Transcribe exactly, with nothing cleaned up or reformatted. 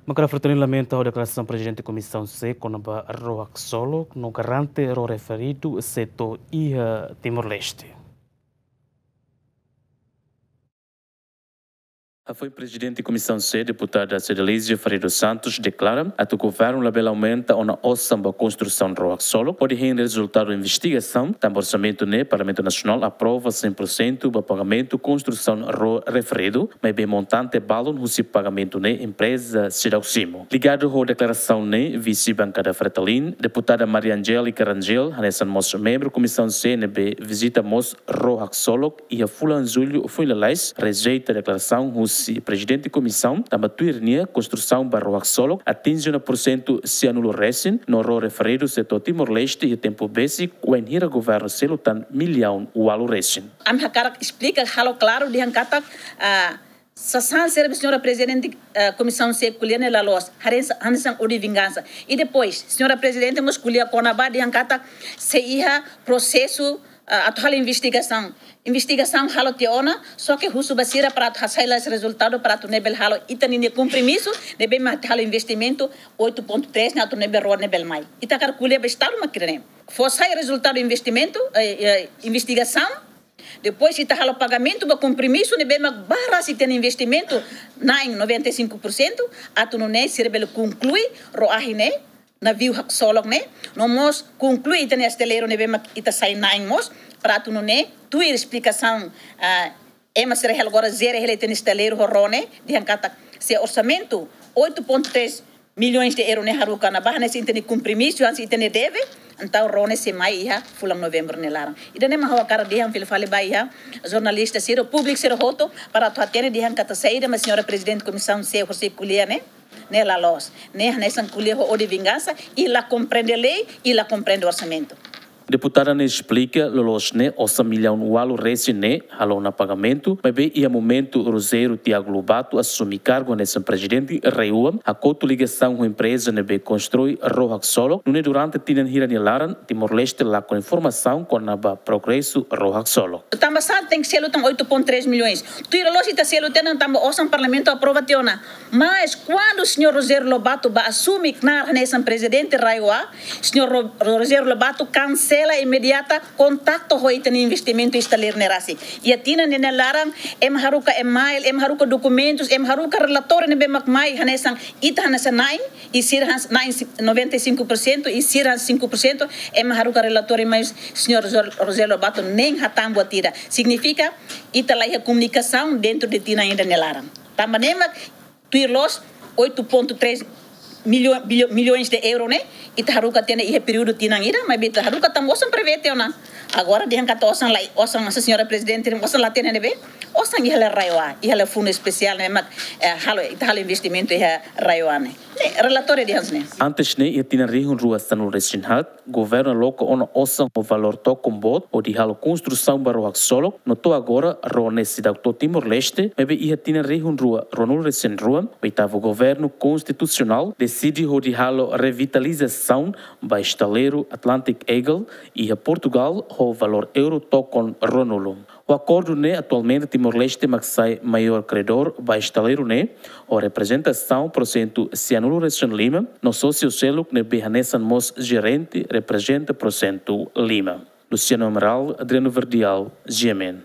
Bankada Fretilin lamenta ho deklarasaun Prezidente Komisaun C kona-ba ró haksolok no garante ró referidu sei to'o iha Timor-Leste. Hafoin Prezidente Komisaun C, Deputada Cedelizia Ferreira dos Santos, deklara atu governu labele aumenta ona osan ba konstrusaun ró haksolok, hodi hein rezultadu investigasaun, tanba orsamentu ne'e Parlamentu Nasionál aprova cem por cento ba pagamentu konstrusaun ró referidu, maibé montante balun husi pagamentu ne'e empreza seidauk simu. Ligadu ho deklarasaun ne'e, vise bankada Fretilin, Deputada Maria Angélica Rangel, hanesan mós membru Komisaun C ne'ebé vizita mós ró haksolok iha fulan Jullu foin lalais, rejeita deklarasaun husi Prezidente Komisaun, tanba tuir nia konstrusaun ba ró haksolok atinje ona porsentu sianulu resin, no ró referidu sei to'o Timor-Leste iha tempu besik, wainhira governu selu tan millaun ualu resin. Ami hakarak esplika halo klaru dehan katak, ah, sasán sira be señora Prezidente, ah, Komisaun C ko'alia ne'e la loos, hanesan, hanesan odi vingansa. I depois, señora Prezidente mós ko'alia kona-ba dehan katak sei iha prosesu, ah, atu halo investigasaun. Investigasaun halo tiha ona, só ke husu ba sira para atu hasai lalais rezultadu para atu ne'ebé halo ita-nia kompromisu, ne'ebé mak halo investimentu oito ponto três ne'e atu ne'ebé ró ne'ebé mai. Ita hakarak ko'alia ba Estadu mak ne'e. Fó sai rezultadu investimentu, eh, eh, investigasaun, depois ita halo pagamentu ba kompromisu ne'ebé mak ba rasik ita-nia investimentu na'in noventa e cinco por cento, atu nune'e sira bele konklui ró ahi ne'e, naviu haksolok ne'e, no mós konklui ita-nia estaleiru ne'ebé mak ita sai na'in mós, para atu nune'e tuir esplikasaun, ah, ema sira hela agora jere hela ita-nia estaleiru ho ró ne'e, dehan katak se orsamentu oito ponto três milhões de euro ne'e haruka ona ba hanesan ita-nia kompromisu, hanesan ita-nia deve, entaun ró ne'e sei mai iha fulan Novembru nia laran. Ida-ne'e mak ha'u hakarak dehan fila fali ba iha jornalista sira, públiku sira hotu, para atu hatene dehan katak saida mak señora Prezidente Komisaun C horisehik ko'alia ne'e, ne'e la loos. Ne'e hanesan ko'alia ho odi vingansa, i la komprende lei, i la komprende orsamentu. Deputada ne'e esplika, loloos ne'e osan millaun ualu resin ne'e halo ona pagamentu, maibé iha momentu Rogério Tiago Lobato asume kargu hanesan Prezidente RAEOA, hakotu ligasaun ho empreza ne'ebé konstrui ró haksolok, nune'e durante tinan hira nia laran, Timor-Leste lakon informasaun kona-ba progresu ró haksolok. Tanba sá tenke selu tan oito ponto três milhões? Tuir loloos ita selu tiha ona tanba osan Parlamentu aprova tiha ona. Mas kuandu señór Rogério Lobato ba asume knaar hanesan Prezidente RAEOA, señór Ro-, Rogério Lobato kansela imediata kontaktu ho ita-nia investimentu estaleiru ne'e rasik. Iha tinan ne'e nia laran, ema haruka email, ema haruka dokumentus, ema haruka relatóriu ne'ebé mak mai hanesan ita hanesan na'in, i sira hanesan na'in noventa e cinco por cento, i sira hanesan cinco por cento, ema haruka relatóriu mai señór Rogério Lobato nein hatán buat ida. Signifika, ita la iha komunikasaun dentru de tinan ida nia laran. Tanba ne'e mak tuir loloos oito ponto três milho-, bilho-, milhões de euro ne'e, ita haruka tiha ona iha períodu tinan ida, maibé ita haruka tanba osan prevete ona. Agora dehan katak osan la, osan, señora Prezidente, osan la tiha ona ne'ebé, osan iha hela RAEOA, iha hela fundu espesiál ne'e mak, eh, halo, ita halo investimentu iha RAEOA ne'e. Ne'e, relatóriu dehan hanesan ne'e. Antes ne'e, iha tinan rihun rua sanulu resin haat, governu aloka ona osan ho valór tokon boot hodi halo konstrusaun ba ró haksolok, no to'o agora ró ne'e seidauk to'o Timor-Leste, maibé iha tinan rihun rua ruanulu resin rua, oitavu governu konstitusionál deside hodi halo revitalizasaun ba estaleiru Atlantic Eagle iha Portugal ho valór euro tokon ruanulu. Ho akordu ne'e atualmente Timor-Leste mak sai maiór kredór ba estaleiru ne'e, ho reprezentasaun porsentu sianulu resin lima, no sósiu seluk ne'ebé hanesan mós jerente reprezenta porsentu lima. Luciano Amaral, Adriano Verdial, GMN.